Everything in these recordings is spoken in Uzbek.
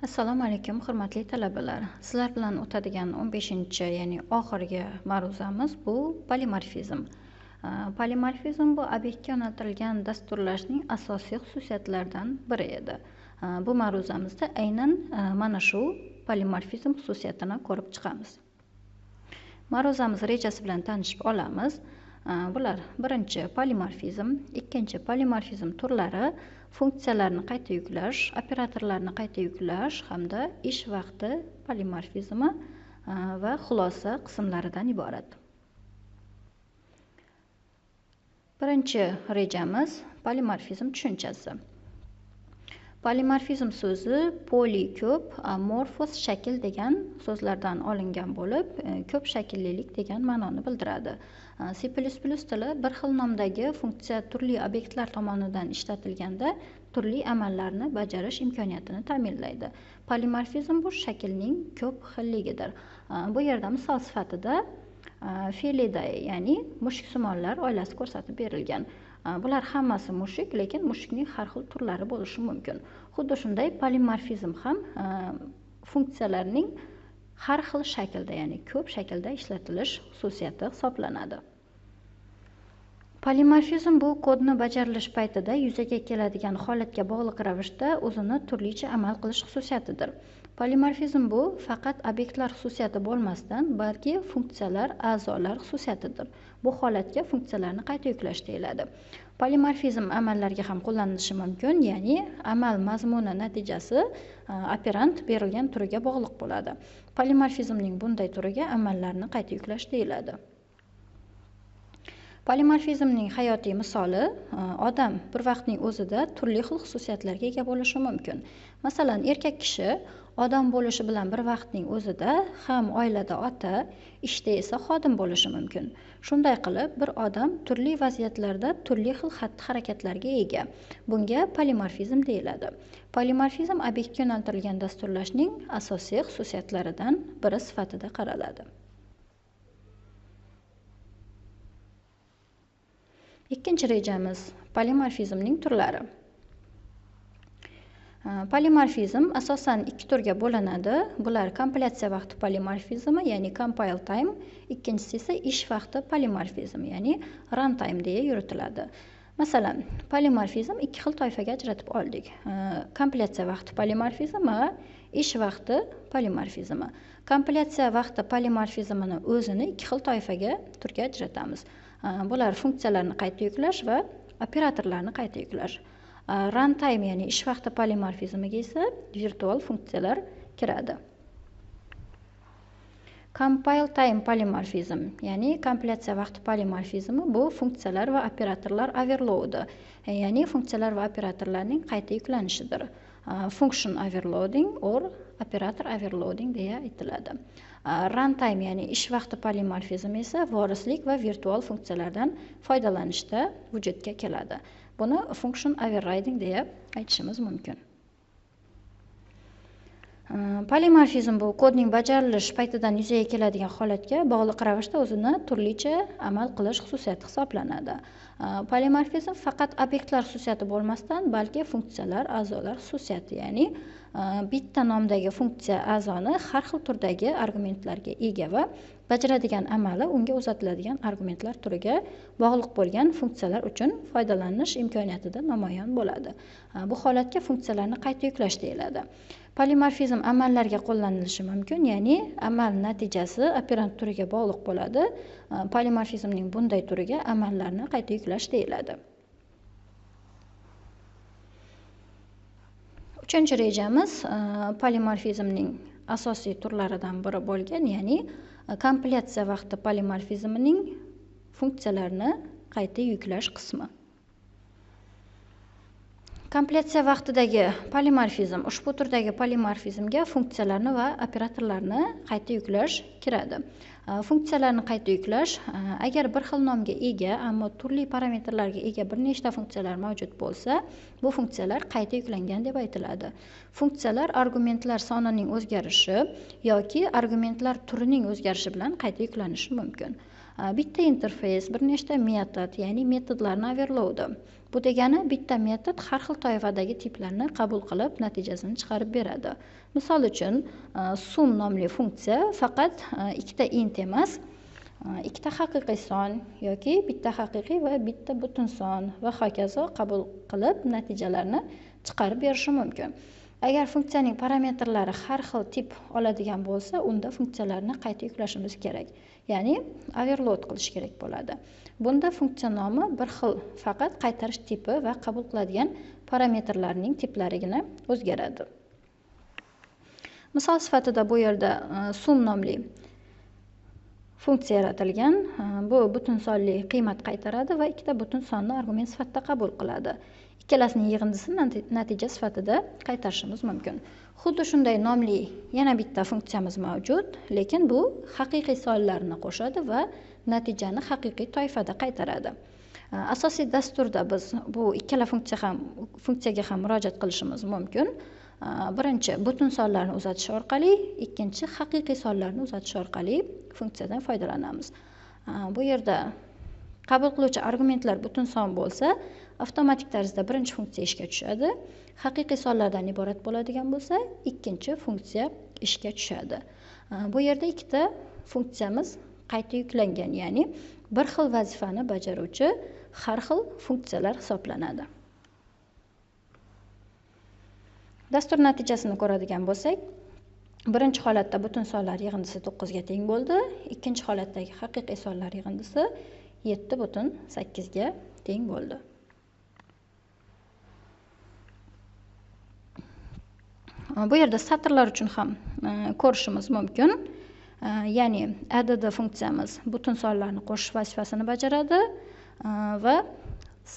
Assalomu alaykum, hurmatli talabalar. Sizlar bilan o'tadigan 15-chi, ya'ni oxirgi ma'ruzamiz bu polimorfizm. Polimorfizm bu obyektga yo'naltirilgan dasturlashning asosiy xususiyatlaridan biri edi. Bu ma'ruzamizda aynan mana shu polimorfizm xususiyatini ko'rib chiqamiz. Ma'ruzamiz rejasi bilan tanishib olamiz. Bular birinchi polimorfizm, ikkinchi polimorfizm turlari, funksiyalarni qayta yuklash, operatorlarni qayta yuklash hamda ish vaqti polimorfizmi va xulosa qismlaridan iborat. Birinchi rejamiz polimorfizm tushunchasi. Polimorfizm so'zi poli ko'p, morfos shakl degan so'zlardan olingan bo'lib, ko'p shakllilik degan ma'noni bildiradi. C++ tili bir xil nomdagi funksiya turli obyektlar tomonidan ishlatilganda turli amallarni bajarish imkoniyatini ta'minlaydi. Polimorfizm bu shaklning ko'p xilligidir. Bu yerda misol sifatida Felidae, ya'ni mushuksimonlar oilasi ko'rsatib berilgan. Bular hammasi mushuk, lekin mushukning har xil turlari bo'lishi mumkin. Xuddi shunday polimorfizm ham funksiyalarning har xil shaklda, ya'ni ko'p shaklda ishlatilish xususiyati hisoblanadi. Polimorfizm bu kodni bajarilish paytida yuzaga keladigan holatga bog'liq ravishda o'zini turlicha amal qilish xususiyatidir. Polimorfizm bu faqat obyektlar xususiyati bo'lmasdan, balki funksiyalar, a'zolar xususiyatidir. Bu holatga funksiyalarni qayta yuklash deyiladi. Polimorfizm amallarga ham qo'llanilishi mumkin, ya'ni amal mazmuni natijasi operant berilgan turiga bog'liq bo'ladi. Polimorfizmning bunday turiga amallarni qayta yuklash deyiladi. Polimorfizmning hayotiy misoli odam bir vaqtning o'zida turli xil xususiyatlarga ega bo'lishi mumkin. Masalan, erkak kishi odam bo'lishi bilan bir vaqtning o'zida ham oilada ota, ishda esa xodim bo'lishi mumkin. Shunday qilib, bir odam turli vaziyatlarda turli xil xatti-harakatlarga ega. Bunga polimorfizm deyiladi. Polimorfizm obyektga yo'naltirilgan dasturlashning asosiy xususiyatlaridan biri sifatida qaraladi. Ikkinchi rejamiz polimorfizmning turlari. Polimorfizm asosan ikki turga bo'linadi. Bular kompilyatsiya vaqti polimorfizmi, ya'ni compile time, ikkinchisi esa ish vaqti polimorfizmi, ya'ni runtime deya yuritiladi. Masalan, polimorfizm ikki xil toifaga ajratib oldik. Kompilyatsiya vaqti polimorfizmi va ish vaqti polimorfizmi. Kompilyatsiya vaqti polimorfizmini o'zini ikki xil toifaga, turga ajratamiz. Bular funksiyalarni qayta yuklash va operatorlarni qayta yuklash. Runtime, ya'ni ish vaqti polimorfizmiga esa virtual funksiyalar kiradi. Compile time polimorfizm, ya'ni kompilyatsiya vaqti polimorfizmi bu funksiyalar va operatorlar overloadi, ya'ni funksiyalar va operatorlarning qayta yuklanishidir. Function overloading or operator overloading deya aytiladi. Runtime, ya'ni ish vaqti polimorfizmi esa vorislik va virtual funksiyalardan foydalanishda vujudga keladi. Buni function overriding deya aytishimiz mumkin. Polimorfizm bu kodning bajarilish paytidan yuzaga keladigan holatga bog'liq ravishda o'zini turlicha amal qilish xususiyati hisoblanadi. Polimorfizm faqat obyektlar xususiyati bo'lmasdan, balki funksiyalar, a'zolar xususiyati, ya'ni bitta nomdagi funksiya a'zoni har xil turdagi argumentlarga ega va bajaradigan amali unga uzatiladigan argumentlar turiga bog'liq bo'lgan funksiyalar uchun foydalanish imkoniyatida namoyon bo'ladi. Bu holatga funksiyalarni qayta yuklash deyiladi. Polimorfizm amallarga qo'llanilishi mumkin, ya'ni amal natijasi operant turiga bog'liq bo'ladi. Polimorfizmning bunday turiga amallarni qayta yuklash deyiladi. Uchinchi rejamiz polimorfizmning asosiy turlaridan biri bo'lgan, ya'ni kompilyatsiya vaqti polimorfizmining funksiyalarini qayta yuklash qismi. Kompilyatsiya vaqtidagi polimorfizm ushbu turdagi polimorfizmga funksiyalarni va operatorlarni qayta yuklash kiradi. Funksiyalarni qayta yuklash, agar bir xil nomga ega, ammo turli parametrlarga ega bir nechta funksiyalar mavjud bo'lsa, bu funksiyalar qayta yuklangan deb aytiladi. Funksiyalar argumentlar sonining o'zgarishi yoki argumentlar turining o'zgarishi bilan qayta yuklanishi mumkin. Bitta interfeys bir nechta metod, ya'ni metodlarni overloadi. Bu degani bitta metod har xil toifadagi tiplarni qabul qilib, natijasini chiqarib beradi. Misol uchun, sum nomli funksiya faqat ikkita int emas, ikkita haqiqiy son yoki bitta haqiqiy va bitta butun son va hokazo qabul qilib natijalarni chiqarib berishi mumkin. Agar funksiyaning parametrlari har xil tip oladigan bo'lsa, unda funksiyalarni qayta yuklashimiz kerak. Ya'ni overload qilish kerak bo'ladi. Bunda funksiya nomi bir xil, faqat qaytarish tipi va qabul qiladigan parametrlarning tiplarigina o'zgaradi. Misol sifatida bu yerda sum nomli funksiya yaratilgan. Bu butun sonli qiymat qaytaradi va ikkita butun sonni argument sifatida qabul qiladi. Ikkalasining yig'indisini natija sifatida qaytarishimiz mumkin. Xuddi shunday nomli yana bitta funksiyamiz mavjud, lekin bu haqiqiy sonlarni qo'shadi va natijani haqiqiy toifada qaytaradi. Asosiy dasturda biz bu ikkala funksiyaga ham murojaat qilishimiz mumkin. Birinchi butun sonlarni uzatish orqali, ikkinchi haqiqiy sonlarni uzatish orqali funksiyadan foydalanamiz. Bu yerda qabul qiluvchi argumentlar butun son bo'lsa, avtomatik tarzda birinchi funksiya ishga tushadi. Haqiqiy sonlardan iborat bo'ladigan bo'lsa, ikkinchi funksiya ishga tushadi. Bu yerda ikkita funksiyamiz qayta yuklangan, ya'ni bir xil vazifani bajaruvchi har xil funksiyalar hisoblanadi. Dastur natijasini ko'radigan bo'lsak, birinchi holatda butun sonlar yig'indisi 9 ga teng bo'ldi, ikkinchi holatdagi haqiqiy sonlar yig'indisi 7.8 ga teng bo'ldi. Bu yerda satrlar uchun ham ko'rishimiz mumkin. Ya'ni add funksiyamiz butun sonlarni qo'shish vazifasini bajaradi va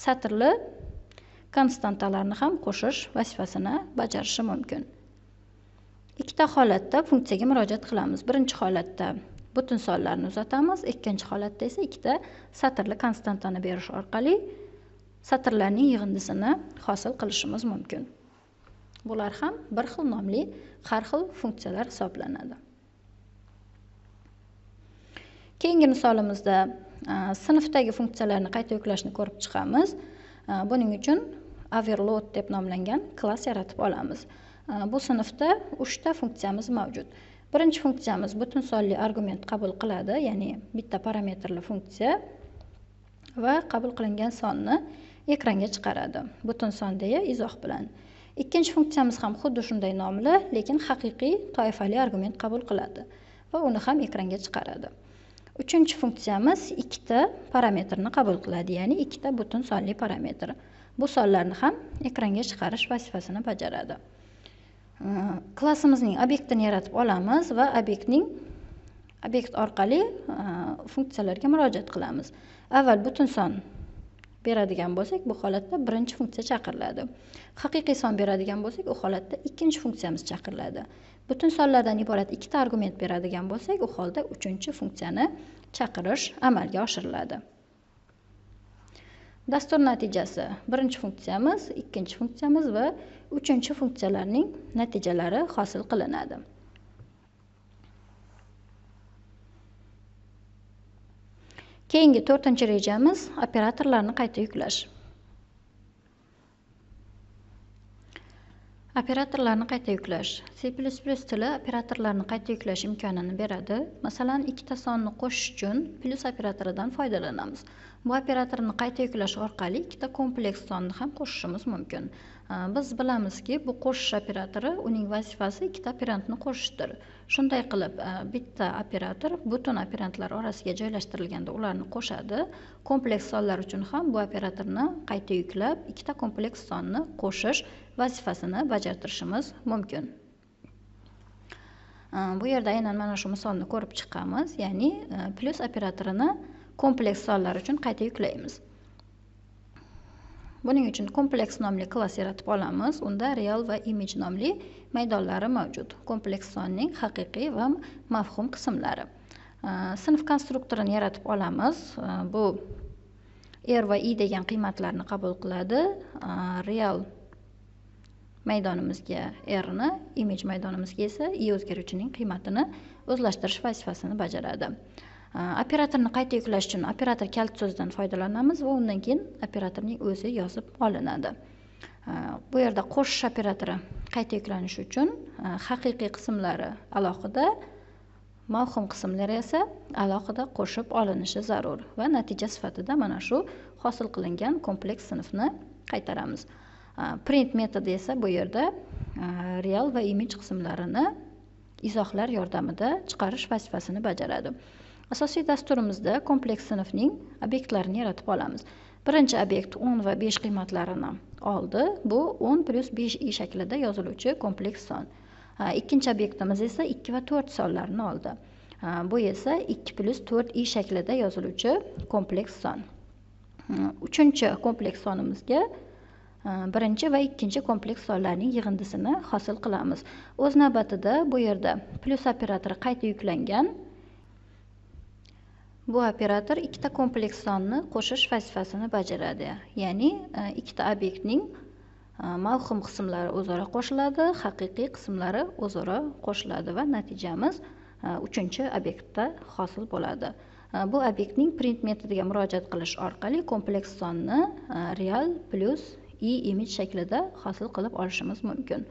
satrli konstantalarni ham qo'shish vazifasini bajarishi mumkin. Ikkita holatda funksiyaga murojaat qilamiz. Birinchi holatda butun sonlarni uzatamiz, ikkinchi holatda esa ikkita satrli konstantani berish orqali satrlarning yig'indisini hosil qilishimiz mumkin. Bular ham bir xil nomli har xil funksiyalar hisoblanadi. Keyingi misolimizda sinfdagi funksiyalarni qayta yuklashni ko'rib chiqamiz. Buning uchun overload deb nomlangan klass yaratib olamiz. Bu sinfda 3 ta funksiyamiz mavjud. Birinchi funksiyamiz butun sonli argument qabul qiladi, ya'ni bitta parametrli funksiya va qabul qilingan sonni ekranga chiqaradi, butun son deya izoh bilan. Ikkinchi funksiyamiz ham xuddi shunday nomli, lekin haqiqiy toifali argument qabul qiladi va uni ham ekranga chiqaradi. Uchinchi funksiyamiz ikkita parametrni qabul qiladi, ya'ni ikkita butun sonli parametr. Bu sonlarni ham ekranga chiqarish vazifasini bajaradi. Klassimizning obyektini yaratib olamiz va obyekt orqali funksiyalarga murojaat qilamiz. Avval butun son beradigan bo'lsak, bu holatda birinchi funksiya chaqiriladi. Haqiqiy son beradigan bo'lsak, u holatda ikkinchi funksiyamiz chaqiriladi. Butun sonlardan iborat ikkita argument beradigan bo'lsak, u holda uchinchi funksiyani chaqirish amalga oshiriladi. Dastur natijasi birinchi funksiyamiz, ikkinchi funksiyamiz va uchinchi funksiyalarning natijalari hosil qilinadi. Keyingi to'rtinchi rejamiz operatorlarni qayta yuklash. Operatorlarni qayta yuklash. C++ tili operatorlarni qayta yuklash imkonini beradi. Masalan, ikkita sonni qo'shish uchun plus operatoridan foydalanamiz. Bu operatorni qayta yuklash orqali ikkita kompleks sonni ham qo'shishimiz mumkin. Biz bilamizki, bu qo'shish operatori, uning vazifasi ikkita operandni qo'shishdir. Shunday qilib, bitta operator butun operandlar orasiga joylashtirilganda ularni qo'shadi. Kompleks sonlar uchun ham bu operatorni qayta yuklab, ikkita kompleks sonni qo'shish vazifasini bajartirishimiz mumkin. Bu yerda aynan mana shu misolni ko'rib chiqamiz, ya'ni plus operatorini kompleks sonlar uchun qayta yuklaymiz. Buning uchun kompleks nomli klass yaratib olamiz. Unda real va image nomli maydonlari mavjud. Kompleks sonning haqiqiy va mavhum qismlari. Sinf konstruktorini yaratib olamiz. Bu r va i degan qiymatlarni qabul qiladi. Real maydonimizga r ni, image maydonimizga esa i o'zgaruvchining qiymatini o'zlashtirish vazifasini bajaradi. Operatorni qayta yuklash uchun operator kalit so'zidan foydalanamiz va undan keyin operatorning o'zi yozib olinadi. Bu yerda qo'shish operatori qayta yuklanishi uchun haqiqiy qismlari alohida, mavhum qismlari esa alohida qo'shib olinishi zarur va natija sifatida mana shu hosil qilingan kompleks sinfni qaytaramiz. Print metodi esa bu yerda real va image qismlarini izohlar yordamida chiqarish vazifasini bajaradi. Asosiy dasturimizda kompleks sinfning obyektlarini yaratib olamiz. Birinchi obyekt 10 va 5 qiymatlarini oldi. Bu 10 plus 5 i shaklida yoziluvchi kompleks son. Ikkinchi obyektimiz esa 2 va 4 sonlarini oldi. Bu esa 2 plus 4 i shaklida yoziluvchi kompleks son. Uchinchi kompleks sonimizga birinchi va ikkinchi kompleks sonlarning yig'indisini hosil qilamiz. O'z navbatida bu yerda plus operatori qayta yuklangan. Bu operator ikkita kompleks sonni qo'shish vazifasini bajaradi. Ya'ni ikkita obyektning mavhum qismlari o'zaro qo'shiladi, haqiqiy qismlari o'zaro qo'shiladi va natijamiz uchinchi obyektda hosil bo'ladi. Bu obyektning print metodiga murojaat qilish orqali kompleks sonni real plus i image shaklida hosil qilib olishimiz mumkin.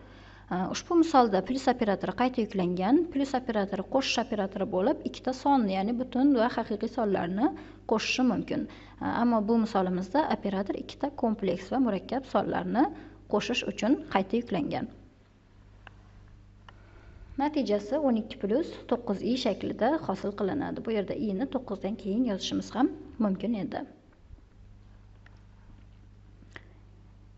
Ushbu misolda plus operatori qayta yuklangan, plus operatori qo'shish operatori bo'lib, ikkita sonni, ya'ni butun va haqiqiy sonlarni qo'shishi mumkin. Ammo bu misolimizda operator ikkita kompleks va murakkab sonlarni qo'shish uchun qayta yuklangan. Natijasi 12 plus 9 i shaklida hosil qilinadi. Bu yerda i ni 9 dan keyin yozishimiz ham mumkin edi.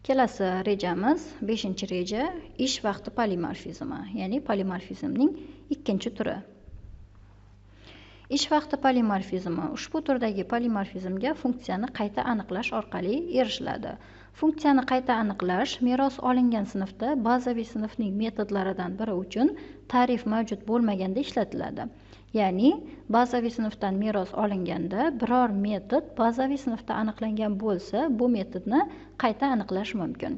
Kelasi rejamiz 5-reja ish vaqti polimorfizmi, ya'ni polimorfizmning ikkinchi turi. Ish vaqti polimorfizmi ushbu turdagi polimorfizmga funksiyani qayta aniqlash orqali erishiladi. Funksiyani qayta aniqlash meros olingan sinfda bazaviy sinfning metodlaridan biri uchun ta'rif mavjud bo'lmaganda ishlatiladi. Ya'ni bazaviy sinfdan meros olinganda biror metod bazaviy sinfda aniqlangan bo'lsa, bu metodni qayta aniqlash mumkin.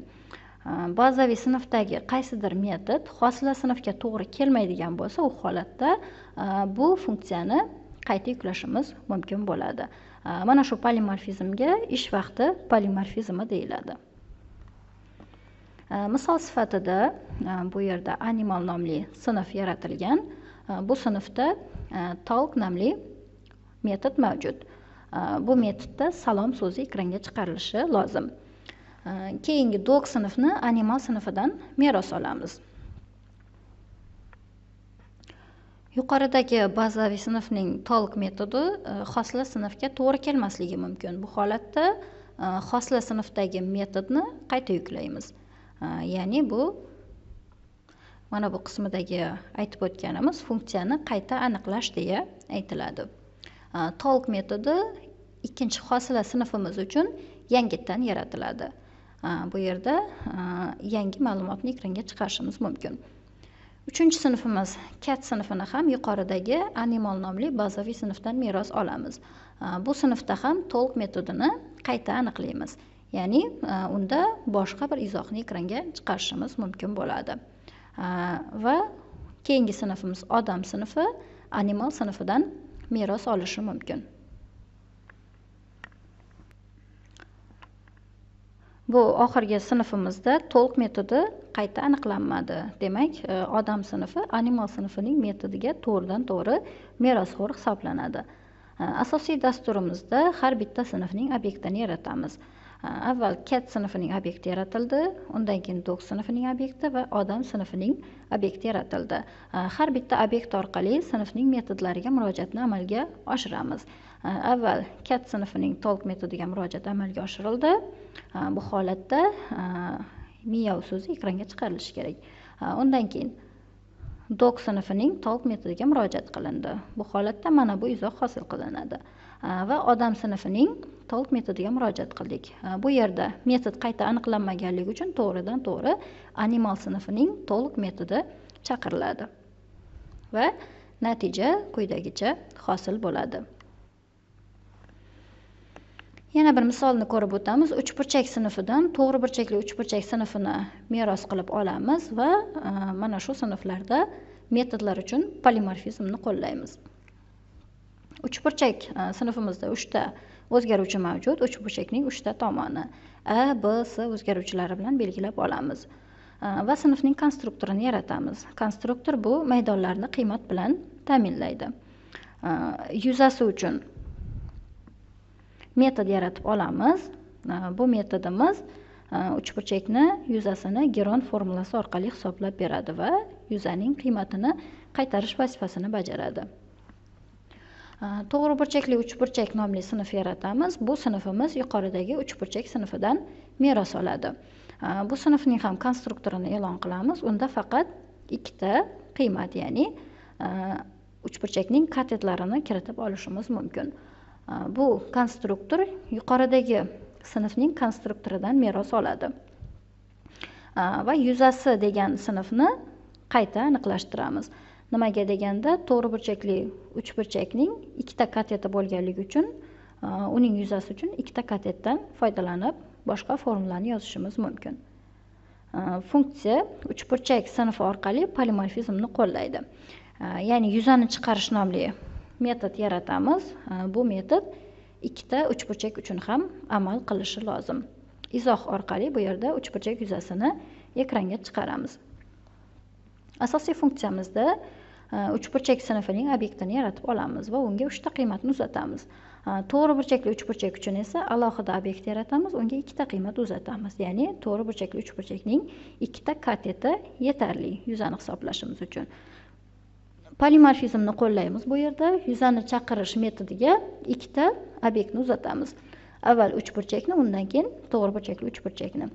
Bazaviy sinfdagi qaysidir metod hosila sinfga to'g'ri kelmaydigan bo'lsa, u holatda bu funksiyani qayta yuklashimiz mumkin bo'ladi. Mana shu polimorfizmga ish vaqti polimorfizmi deyiladi. Misol sifatida bu yerda animal nomli sinf yaratilgan. Bu sinfda talk nomli metod mavjud. Bu metodda salom so'zi ekranga chiqarilishi lozim. Keyingi dog sinfni animal sinfidan meros olamiz. Yuqoridagi bazaviy sinfning talk metodi hosila sinfga to'g'ri kelmasligi mumkin. Bu holatda hosila sinfdagi metodni qayta yuklaymiz. Ya'ni bu mana bu qismidagi aytib o'tganimiz funksiyani qayta aniqlash deya aytiladi. Talk metodi ikkinchi hosila sinfimiz uchun yangitdan yaratiladi. Bu yerda yangi ma'lumotni ekranga chiqarishimiz mumkin. Uchinchi sinfimiz cat sinfini ham yuqoridagi animal nomli bazaviy sinfdan meros olamiz. Bu sinfda ham talk metodini qayta aniqlaymiz. Ya'ni unda boshqa bir izohni ekranga chiqarishimiz mumkin bo'ladi. Va keyingi sinfimiz odam sinfi animal sinfidan meros olishi mumkin. Bu oxirgi sinfimizda talk metodi qayta aniqlanmadi. Demak, odam sinfi animal sinfining metodiga to'g'ridan to'g'ri merosxo'r hisoblanadi. Asosiy dasturimizda har bitta sinfning obyektini yaratamiz. Avval cat sinfining obyekti yaratildi, undan keyin dog sinfining obyekti va odam sinfining obyekti yaratildi. Har bitta obyekt orqali sinfning metodlariga murojaatni amalga oshiramiz. Avval cat sinfining talk metodiga murojaat amalga oshirildi. Bu holatda miyav so'zi ekranga chiqarilishi kerak. Undan keyin dog sinfining talk metodiga murojaat qilindi. Bu holatda mana bu izoh hosil qilinadi. Va odam sinfining talk metodiga murojaat qildik. Bu yerda metod qayta aniqlanmaganligi uchun to'g'ridan to'g'ri animal sinfining talk metodi chaqiriladi. Va natija quyidagicha hosil bo'ladi. Yana bir misolni ko'rib o'tamiz. Uchburchak sinfidan to'g'ri burchakli uchburchak sinfini meros qilib olamiz va mana shu sinflarda metodlar uchun polimorfizmni qo'llaymiz. Uchburchak sinfimizda 3 ta o'zgaruvchi mavjud. Uchburchakning 3 ta tomoni A, B, C o'zgaruvchilari bilan belgilab olamiz va sinfning konstruktorini yaratamiz. Konstruktor bu maydonlarni qiymat bilan ta'minlaydi. Yuzasi uchun metod yaratib olamiz. Bu metodimiz uchburchakni yuzasini Geron formulasi orqali hisoblab beradi va yuzaning qiymatini qaytarish vazifasini bajaradi. To'g'ri burchakli uchburchak nomli sinf yaratamiz. Bu sinfimiz yuqoridagi uchburchak sinfidan meros oladi. Bu sinfning ham konstruktorini e'lon qilamiz. Unda faqat ikkita qiymat, ya'ni uchburchakning katetlarini kiritib olishimiz mumkin. Bu konstruktor yuqoridagi sinfning konstruktoridan meros oladi. Va yuzasi degan sinfni qayta aniqlashtiramiz. Nimaga deganda, to'g'ri burchakli uchburchakning ikkita kateti bo'lganligi uchun uning yuzasi uchun ikkita katetdan foydalanib boshqa formulani yozishimiz mumkin. Funksiya uchburchak sinfi orqali polimorfizmni qo'llaydi. Ya'ni yuzani chiqarish nomli metod yaratamiz. Bu metod ikkita uchburchak uchun ham amal qilishi lozim. Izoh orqali bu yerda uchburchak yuzasini ekranga chiqaramiz. Asosiy funksiyamizda uchburchak sinfining obyektini yaratib olamiz va unga 3 ta qiymatni uzatamiz. To'g'ri burchakli uchburchak uchun esa alohida obyekt yaratamiz, unga 2 ta qiymat uzatamiz. Ya'ni to'g'ri burchakli uchburchakning 2 ta kateti yetarli yuzani hisoblashimiz uchun. Polimorfizmni qo'llaymiz bu yerda. Yuzani chaqirish metodiga 2 ta obyektni uzatamiz. Avval uchburchakni, undan keyin to'g'ri burchakli uchburchakni.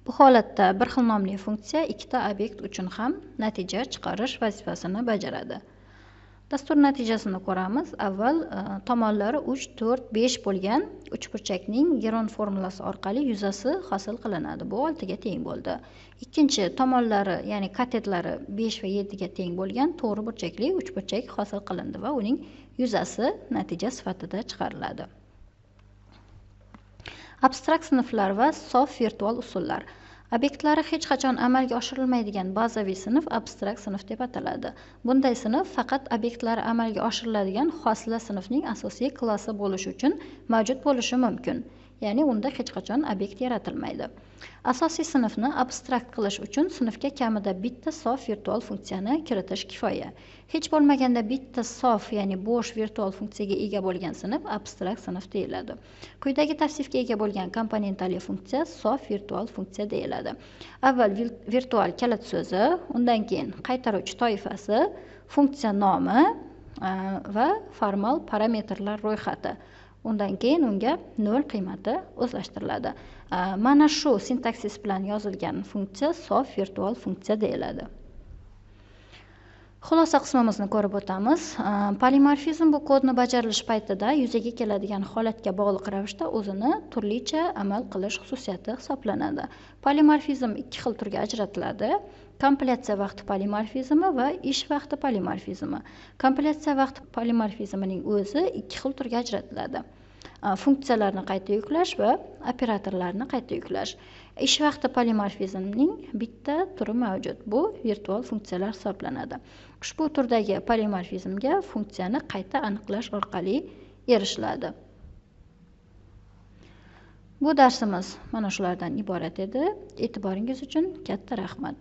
Bu holatda bir xil nomli funksiya ikkita obyekt uchun ham natija chiqarish vazifasini bajaradi. Dastur natijasini ko'ramiz. Avval tomonlari 3, 4, 5 bo'lgan uchburchakning Geron formulasi orqali yuzasi hosil qilinadi. Bu 6 ga teng bo'ldi. Ikkinchi tomonlari, ya'ni katetlari 5 va 7 ga teng bo'lgan to'g'ri burchakli uchburchak hosil qilindi va uning yuzasi natija sifatida chiqariladi. Abstrakt sinflar va sof virtual usullar. Obyektlari hech qachon amalga oshirilmaydigan bazaviy sinf abstrakt sinf deb ataladi. Bunday sinf faqat obyektlari amalga oshiriladigan xosla sinfning asosiy klassi bo'lishi uchun mavjud bo'lishi mumkin. Ya'ni unda hech qachon obyekt yaratilmaydi. Asosiy sinfni abstrakt qilish uchun sinfga kamida bitta sof virtual funksiyani kiritish kifoya. Hech bo'lmaganda bitta sof, ya'ni bo'sh virtual funksiyaga ega bo'lgan sinf abstrakt sinf deyiladi. Quyidagi tavsifga ega bo'lgan komponentali funksiya sof virtual funksiya deyiladi. Avval virtual kalit so'zi, undan keyin qaytaruvchi toifasi, funksiya nomi va formal parametrlar ro'yxati. Undan keyin unga 0 qiymati o'zlashtiriladi. Mana shu sintaksis bilan yozilgan funksiya sof virtual funksiya deyiladi. Xulosa qismimizni ko'rib o'tamiz. Polimorfizm bu kodni bajarilish paytida yuzaga keladigan holatga bog'liq ravishda o'zini turlicha amal qilish xususiyati hisoblanadi. Polimorfizm ikki xil turga ajratiladi. Kompilyatsiya vaqti polimorfizmi va ish vaqti polimorfizmi. Kompilyatsiya vaqti polimorfizmining o'zi ikki xil turga ajratiladi. Funksiyalarni qayta yuklash va operatorlarni qayta yuklash. Ish vaqti polimorfizmining bitta turi mavjud. Bu virtual funksiyalar hisoblanadi. Ushbu turdagi polimorfizmga funksiyani qayta aniqlash orqali erishiladi. Bu darsimiz mana shulardan iborat edi. E'tiboringiz uchun katta rahmat.